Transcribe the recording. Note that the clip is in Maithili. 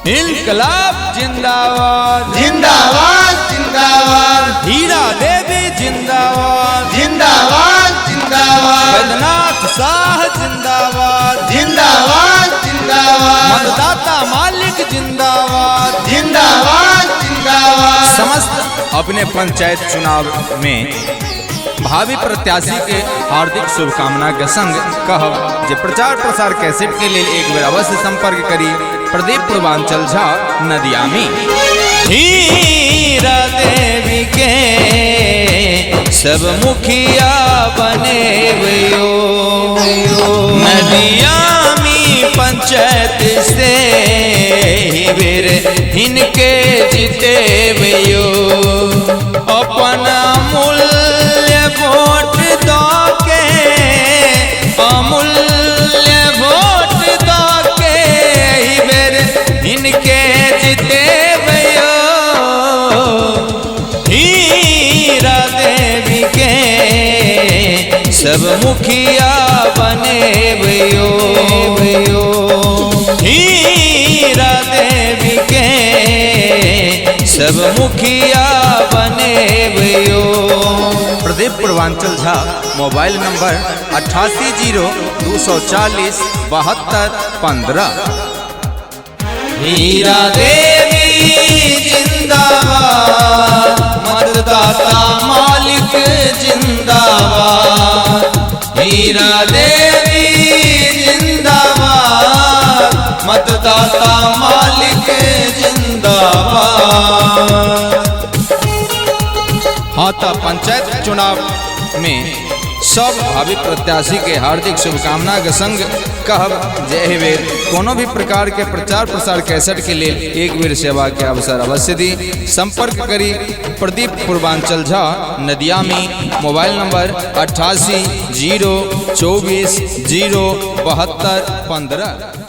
इनकलाब जिंदाबाद। जिंदाबाद जिंदाबाद। हीरा देवी जिंदाबाद। जिंदाबाद जिंदाबाद। बैद्यनाथ शाह जिंदाबाद। जिंदाबाद जिंदाबाद। मतदाता मालिक जिंदाबाद। जिंदाबाद जिंदाबाद। समस्त अपने पंचायत चुनाव में भावी प्रत्याशी के हार्दिक शुभकामना के संग कहब जे प्रचार प्रसार कैसेट के लिए एक बेर अवश्य संपर्क करी प्रदीप पूर्वांचल झा नदियामी। हीरा देवी के सब मुखिया बने नदियामी पंचायत से बेर हिनके जीते अपन अमूल्य वोट दो के, अमूल्य वोट दो के बेर हिनके जीते। हीरा देवी के सब मुखिया बने। हीरा देवी के सब मुखिया बने। Pradeep Purvanchal Jha, mobile number 8802407215। हीरा देवी जिंदाबाद, मतदाता मालिक जिंदाबाद। हीरा देवी जिंदाबाद, मतदाता मालिक जिंदाबाद। हाँ, तो पंचायत चुनाव में सब भावी प्रत्याशी के हार्दिक शुभकामना के संग कहब जे एहि बेर कोनो भी प्रकार के प्रचार प्रसार कैसेट के लेल एक बेर सेवा के अवसर अवश्य दी। संपर्क करी प्रदीप पूर्वांचल झा नदियामी, मोबाइल नंबर 8802407215।